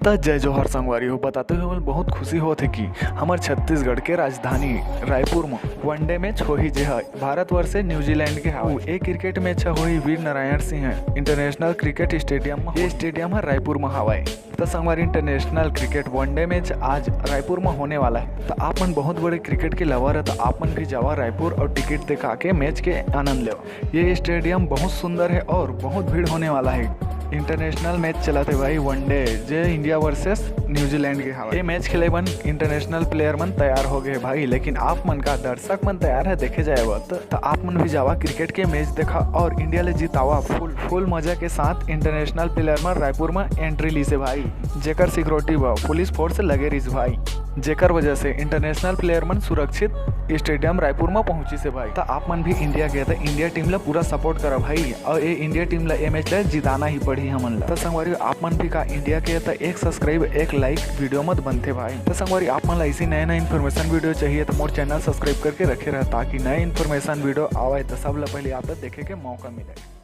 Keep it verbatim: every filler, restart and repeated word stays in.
त जय जोहार संगवारी हो, बताते हुए मोला बहुत खुशी होत हे कि हमर छत्तीसगढ़ के राजधानी रायपुर म वनडे मैच होही, जे ह भारतवर्ष से न्यूजीलैंड के हावय। ए क्रिकेट मैच ह होही Veer Narayan Singh international cricket stadium म। ये स्टेडियम ह रायपुर म हावय। त संगवारी, इंटरनेशनल क्रिकेट वनडे मैच आज रायपुर म होने वाला है। त आप मन बहुत बड़े क्रिकेट के लवर है, त आप मन भी जावा रायपुर और टिकट दिखा के मैच के आनंद लेवा। ये स्टेडियम बहुत सुंदर है और बहुत भीड़ होने वाला है। इंटरनेशनल मैच चलत हे भाई, वनडे, जे इंडिया वर्सेस न्यूजीलैंड के हवा। ये मैच खेले बन इंटरनेशनल प्लेयर मन तैयार हो गए भाई, लेकिन आप मन का दर्शक मन तैयार है देखे जाए बर? त, त आप मन भी जावा क्रिकेट के मैच देखा और इंडिया ले जितावा। फुल फुल मजा के साथ इंटरनेशनल प्लेयर मन रायपुर में एंट्री लीसे भाई, जेकर सिक्योरिटी व पुलिस फोर्स लगे रहिस भाई, जेकर वजह से इंटरनेशनल प्लेयर मन सुरक्षित स्टेडियम रायपुर में पहुंचिस हे भाई। त आप मन भी इंडिया के त इंडिया टीम ला पूरा सपोर्ट करा भाई, और ये इंडिया टीम ला ये मैच ला जिताना ही पड़ही हमन ला। त संगवारी, आप मन भी का इंडिया के त एक सब्सक्राइब, एक लाइक वीडियो मत बनते भाई। त संगवारी, आप मन ला ऐसी नए नए इन्फॉर्मेशन वीडियो चाहिए त मोर चैनल सब्सक्राइब करके रखे रहा, ताकि नए इन्फॉर्मेशन वीडियो आवे त सब ला पहले आप तक देखे के मौका मिले।